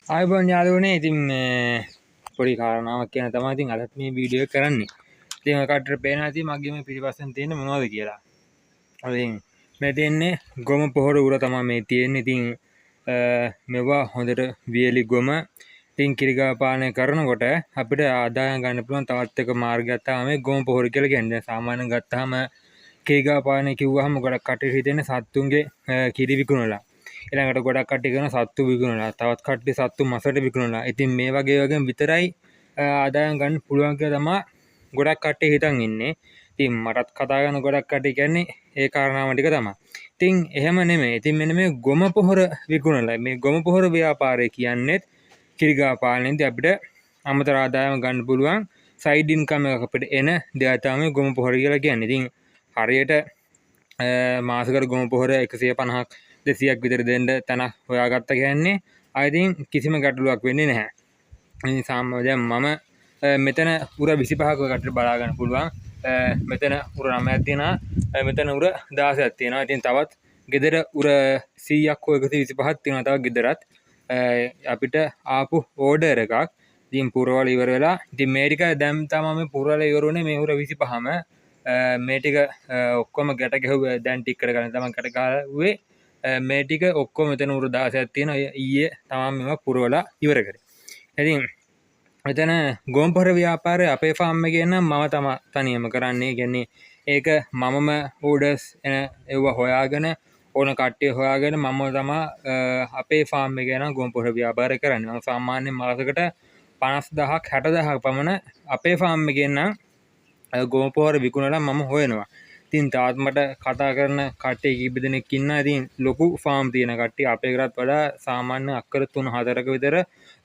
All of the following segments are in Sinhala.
ආයුබෝවන් යාළුවනේ. ඉතින් මේ පොඩි කාරණාවක් කියන තමයි ඉතින් අදත් මේ වීඩියෝ එක කරන්නේ. ඉතින් ඔය කට්ටියට පේනවා ඇති මගේ මේ පිටිපස්සෙන් තියෙන මොනවද කියලා. ඉතින් මේ තියෙන්නේ ගොම පොහොර උර තමයි මේ තියෙන්නේ. ඉතින් මේවා හොඳට වියලි ගොම. ඉතින් කිරිගා පාලනය කරනකොට අපිට ආදායම් ගන්න පුළුවන් තවත් එක මාර්ගයක් තමයි මේ ගොම පොහොර කියලා කියන්නේ. දැන් සාමාන්‍යයෙන් ගත්තාම කිරිගා පාලනය කිව්වහම ගොඩක් කට්ටියට හිතෙන්නේ සත්තුන්ගේ කිරි විකුණලා. ඊළඟට ගොඩක් කට්ටිය කරන සත්තු විකුණලා, තවත් කට්ටිය සත්තු මසට විකුණලා. ඉතින් මේ වගේ වගේම විතරයි ආදායම් ගන්න පුළුවන් කියලා තමයි ගොඩක් කට්ටිය හිතන් ඉන්නේ. ඉතින් මටත් කතා කරන ගොඩක් කට්ටිය කියන්නේ ඒ කාරණාව ටික තමයි. ඉතින් එහෙම නෙමෙයි. ඉතින් මෙන්න මේ ගොම පොහොර විකුණලා, මේ ගොම පොහොර ව්‍යාපාරය කියන්නේත් කිරිගා පාලනයේදී අපිට අමතර ආදායම ගන්න පුළුවන් සයිඩ් ඉන්කම් එකක් අපිට එන දෙයක් තමයි ගොම පොහොර කියලා කියන්නේ. ඉතින් හරියට මාසෙකට ගොම පොහොර 150ක් 200ක් විතර දෙන්න තැනක් හොයාගත්ත කියන්නේ ආයෙ ඉතින් කිසිම ගැටලුවක් වෙන්නේ නැහැ. ඉතින් සාමාන්‍ය දැන් මම මෙතන උර 25ක ඔය කට්ටියට බලා ගන්න පුළුවන්. මෙතන උර 9ක් තියෙනවා. මෙතන උර 16ක් තියෙනවා. ඉතින් තවත් ගෙදර උර 100ක් හෝ 125ක් තියෙනවා තව ගෙදරත්. අපිට ආපු ඕඩර් එකක්. ඉතින් පුරවල ඉවර වෙලා. ඉතින් මේ ටික දැන් තමයි මේ පුරවල ඉවර වුණේ මේ උර 25ම. මේ ටික ඔක්කොම ගැට ගැහුවේ දැන් ටික කරගන්න තමයි ගැට ගහුවේ. මේ ටික ඔක්කොම මෙතන උර 16ක් තියෙනවා. ඊයේ තමයි මේවා පුරවලා ඉවර කරේ. ඉතින් මෙතන ගොම්පොර ව්‍යාපාරය අපේ ෆාම් එකේ නම් මම තමා තනියම කරන්නේ. ඒක මමම ඕඩර්ස් එන ඒවා හොයාගෙන ඕන කට්ටිය හොයාගෙන මම තමා අපේ ෆාම් එකේ නම් ගොම්පොර ව්‍යාපාරය කරන්නේ. මම සාමාන්‍යයෙන් මාසෙකට 50000ක් 60000ක් පමණ අපේ ෆාම් එකේ නම් ගොම්පොර විකුණලා මම හොයනවා. ඉතින් තාත් මට කතා කරන කට්ටිය කීප දෙනෙක් ඉන්නවා. ඉතින් ලොකු ෆාම් තියෙන කට්ටිය අපේ කරත් වඩා සාමාන්‍ය අක්කර 3-4ක විතර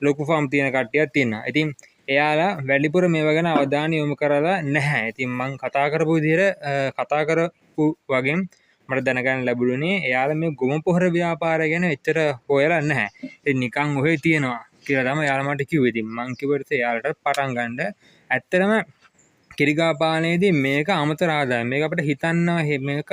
ලොකු ෆාම් තියෙන කට්ටියක් ඉන්නවා. ඉතින් එයාලා වැඩිපුර මේවා ගැන අවධානය යොමු කරලා නැහැ. ඉතින් මං කතා කරපු විදිහට කතා කරපු වගේම මට දැනගන්න ලැබුණේ එයාලා මේ ගොම පොහොර ව්‍යාපාරය ගැන එච්චර හොයලා නැහැ. ඉතින් නිකන් ඔහේ තියෙනවා කියලා තමයි එයාලා මට කිව්වේ. ඉතින් මං කිව්වට එයාලට පටන් ගන්න ඇත්තටම කිරිගා පාලනයේදී මේක අමතර ආදායම්. මේක අපිට හිතන්නවා මේක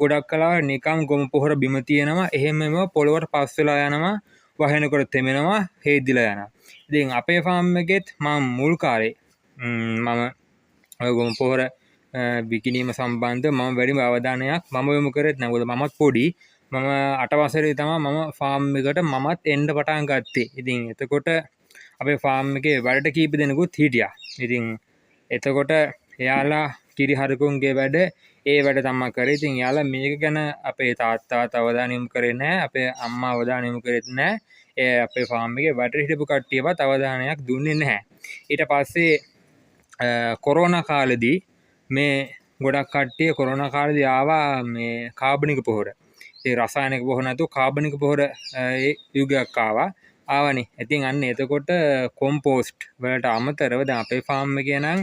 ගොඩක් කලාවට නිකන් ගොම පොහොර බිම තියෙනවා. එහෙම එම පොළොවට පස් වෙලා යනවා. වහිනකොට තෙමෙනවා, හේදිලා යනවා. ඉතින් අපේ ෆාම් එකෙත් මම මුල් කාලේ මම ඔය ගොම පොහොර විකිණීම සම්බන්ධ මම වැඩිම අවධානයක් මම යොමු කරෙත් නෑ. මොකද මමත් පොඩි. මම 8 වසරේ තමයි මම ෆාම් එකට මමත් එන්න පටන් ගත්තේ. ඉතින් එතකොට අපේ ෆාම් එකේ වැඩට කීප දෙනෙකුත් හිටියා. ඉතින් එතකොට එයාලා කිරි හරකුන්ගේ වැඩ ඒ වැඩ තමා කරේ. ඉතින් එයාලා මේක ගැන අපේ තාත්තාත් අවධානය යොමු කරේ නෑ, අපේ අම්මා අවධානය යොමු කරෙත් නෑ. ඒ අපේ ෆාම් එකේ වැඩ හිටපු කට්ටියවත් අවධානයක් දුන්නේ නැහැ. ඊට පස්සේ කොරෝනා කාලෙදී මේ ගොඩක් කට්ටිය කොරෝනා කාලෙදී ආවා මේ කාබනික පොහොර. ඒ රසායනික පොහොර නැතුව කාබනික පොහොර ඒ යුගයක් ආවා. ආවනේ. ඉතින් අන්න එතකොට කොම්පෝස්ට් වලට අමතරව දැන් අපේ ෆාම් එකේ නම්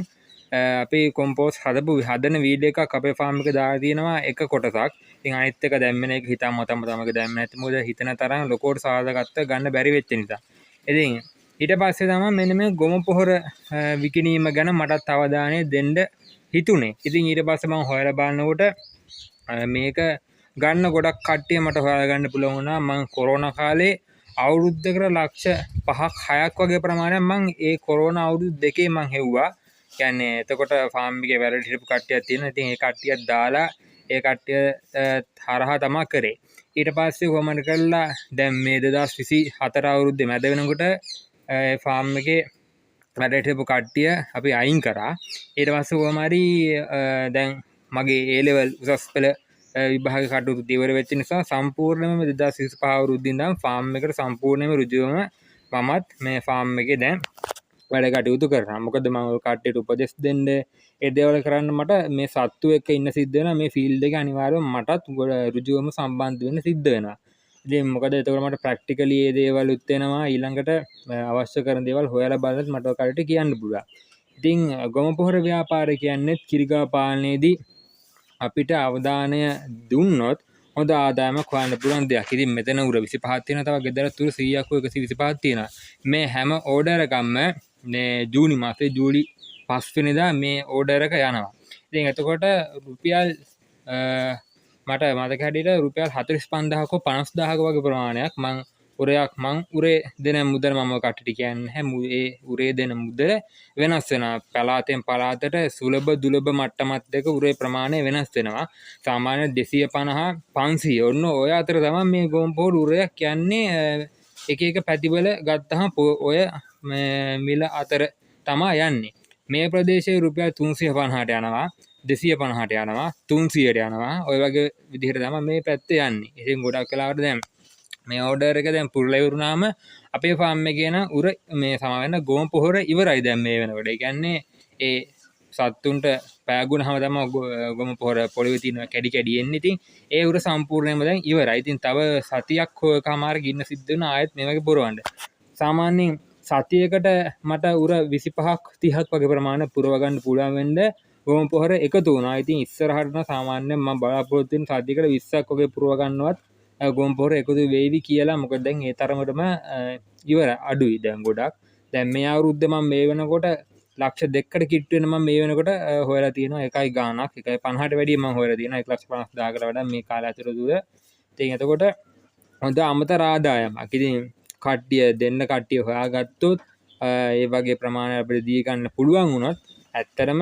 අපි කොම්පෝස්ට් හදන වීඩියෝ එකක් අපේ ෆාම් එකේ දාලා තියෙනවා එක කොටසක්. ඉතින් අනිත් එක දැම්මේ නෑ, ඒක හිතා මතම තමයි ඒක දැම්මේ නැති. මොකද හිතන තරම් ලොකෝට සාධකත්ව ගන්න බැරි වෙච්ච නිසා. ඉතින් ඊට පස්සේ තමයි මෙන්න මේ ගොම පොහොර විකිණීම ගැන මටත් අවධානය දෙන්න හිතුනේ. ඉතින් ඊට පස්සේ මම හොයලා බලනකොට මේක ගන්න ගොඩක් කට්ටිය මට හොයාගන්න පුළුවන් වුණා. මං කොරෝනා කාලේ අවුරුද්දකට ලක්ෂ පහක් හයක් වගේ ප්‍රමාණයක් මං ඒ කොරෝනා අවුරුදු දෙකේ මං හෙව්වා. එතකොට ෆාම් එකේ වැඩ හිටපු කට්ටියක් තියෙනවා. ඉතින් ඒ කට්ටියත් දාලා ඒ කට්ටිය හරහා තමා කරේ. ඊට පස්සේ කොහොමද කරලා දැන් මේ 2024 අවුරුද්දේ මැද වෙනකොට ඒ ෆාම් එකේ වැඩ හිටපු කට්ටිය අපි අයින් කරා. ඊට පස්සේ කොහොම හරි දැන් මගේ ඒ ලෙවල් උසස් පෙළ විභාග කටයුතු ඉවර වෙච්ච නිසා සම්පූර්ණයෙන්ම 2025 අවුරුද්දේ ඉඳන් ෆාම් එකට සම්පූර්ණයෙන්ම ඍජුවම මමත් මේ ෆාම් එකේ දැන් වැඩ කටයුතු කරනවා. මොකද මම ඔය කට්ටියට උපදෙස් දෙන්න ඒ දේවල් කරන්න මට මේ සත්තු එක්ක ඉන්න සිද්ධ වෙනවා. මේ ෆීල්ඩ් එක අනිවාර්යයෙන්ම මටත් ගොඩ ඍජුවම සම්බන්ධ වෙන්න සිද්ධ වෙනවා. ඉතින් මොකද එතකොට මට ප්‍රැක්ටිකලි ඒ දේවල් උත් වෙනවා. ඊළඟට අවශ්‍ය කරන දේවල් හොයලා බලලත් මට ඔය කට්ටියට කියන්න පුළුවන්. ඉතින් ගොම පොහොර ව්‍යාපාරය කියන්නේ කිරිගා පාලනයේදී අපිට අවධානය දුන්නොත් හොඳ ආදායමක් හොයන්න පුළුවන් දෙයක්. ඉතින් මෙතන උර 25ක් තියෙනවා. තව ගෙදර තුරු 100ක් හෝ 125ක් තියෙනවා. මේ හැම ඕඩර් එකක්ම මේ ජූනි මාසේ ජූලි 5 වෙනිදා මේ ඕඩර් එක යනවා. ඉතින් එතකොට රුපියල් මට මතක හැටියට රුපියල් 45000ක හෝ 50000ක වගේ ප්‍රමාණයක් මං උරයක් මං උරේ දෙන මුදල මම කට්ටියට කියන්නේ නැහැ. ඒ උරේ දෙන මුදල වෙනස් වෙනවා. පළාතෙන් පළාතට සුලභ දුලභ මට්ටමත් එක්ක උරේ ප්‍රමාණය වෙනස් වෙනවා. සාමාන්‍ය 250 500 ඔන්න ඔය අතර තමයි මේ ගොම පොහොර උරයක් කියන්නේ. එක එක පැතිවල ගත්තහම ඔය මිල අතර තමා යන්නේ. මේ ප්‍රදේශයේ රුපියල් 350ට යනවා, 250ට යනවා, 300ට යනවා. ඔය වගේ විදිහට තමයි මේ පැත්තේ යන්නේ. ඉතින් ගොඩක් වෙලාවට දැන් මේ ඕඩර් එක දැන් පුරලා ඉවරුනාම අපේ ෆාම් එකේ නම් උර මේ සම වෙන ගොම පොහොර ඉවරයි දැන් මේ වෙනකොට. ඒ කියන්නේ ඒ සත්තුන්ට පෑගුණාම තමයි ගොම පොහොර පොළවේ තියෙනවා කැඩි කැඩි එන්නේ. ඉතින් ඒ උර සම්පූර්ණයෙන්ම දැන් ඉවරයි. ඉතින් තව සතියක් හෝ එකමාරක ඉන්න සිද්ධ වෙනවා ආයෙත් මේ වගේ පුරවන්න. සාමාන්‍යයෙන් සතියකට මට උර 25ක් 30ක් වගේ ප්‍රමාණය පුරව ගන්න පුළුවන් වෙන්න ගොම පොහොර එකතු වුණා. ඉතින් ඉස්සරහට නම් සාමාන්‍යයෙන් මම බලාපොරොත්තු වෙන සතියකට 20ක් වගේ පුරව ගන්නවත් ගොම පොහොර එකතු වේවි කියලා. මොකද දැන් ඒ තරමටම ඉවර අඩුයි දැන් ගොඩක්. දැන් මේ අවුරුද්ද මම මේ වෙනකොට ලක්ෂ දෙකකට කිට්ටු වෙන මම මේ වෙනකොට හොයලා තියෙනවා එකයි ගාණක්, එකයි පනහට වැඩිය මම හොයලා තියෙනවා 1,50,000කට වඩා මේ කාලය ඇතුළත තුල. ඉතින් එතකොට හොඳ අමතර ආදායමක්. ඉතින් කට්ටිය දෙන්න කට්ටිය හොයාගත්තොත් ඒ වගේ ප්‍රමාණයක් අපිට දී ගන්න පුළුවන් වුණොත් ඇත්තටම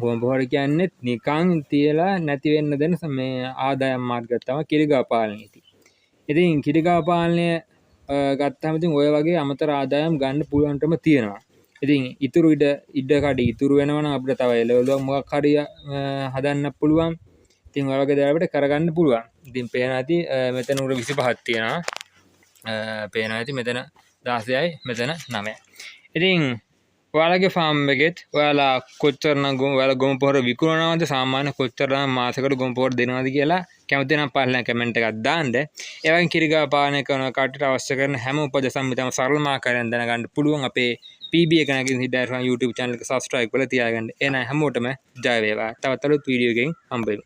ගොම පොහොර කියන්නේ නිකන් තියලා නැති වෙන්න දෙන මේ ආදායම් මාර්ගයක් තමයි කිරිගා පාලනය. ඉතින් කිරිගා පාලනය ගත්තාම ඉතින් ඔය වගේ අමතර ආදායම් ගන්න පුළුවන්කම තියෙනවා. ඉතින් ඉතුරු ඉඩ කඩ ඉතුරු වෙනවා නම් අපිට තව එළවලුවක් මොකක් හරි හදන්න පුළුවන්. ඉතින් ඔය වගේ දේවල් අපිට කරගන්න පුළුවන්. ඉතින් පේනවා ඇති මෙතන උර 25ක් තියෙනවා. පේනවා ඇති මෙතන 16යි මෙතන 9යි. ඉතින් ඔයාලගේ ෆාම් එකෙත් ඔයාලා කොච්චරනම් ඔයාලා ගොම පොහොර විකුණනවද, සාමාන්‍ය කොච්චරනම් මාසෙකට ගොම පොහොර දෙනවද කියලා කැමති නම් පහළෙන් කමෙන්ට් එකක් දාන්න. ඒ වගේම කිරිගා පාලනය කරන කට්ටියට අවශ්‍ය කරන හැම උපදෙසක්ම ඉතාම සරලම ආකාරයෙන් දැනගන්න පුළුවන් අපේ PB එක නැගින් හිඩාර් ෆාම් YouTube channel එක subscribe කරලා තියාගන්න. එහෙනම් හැමෝටම ජය වේවා. තවත් අලුත් වීඩියෝ එකකින් හම්බ වෙමු.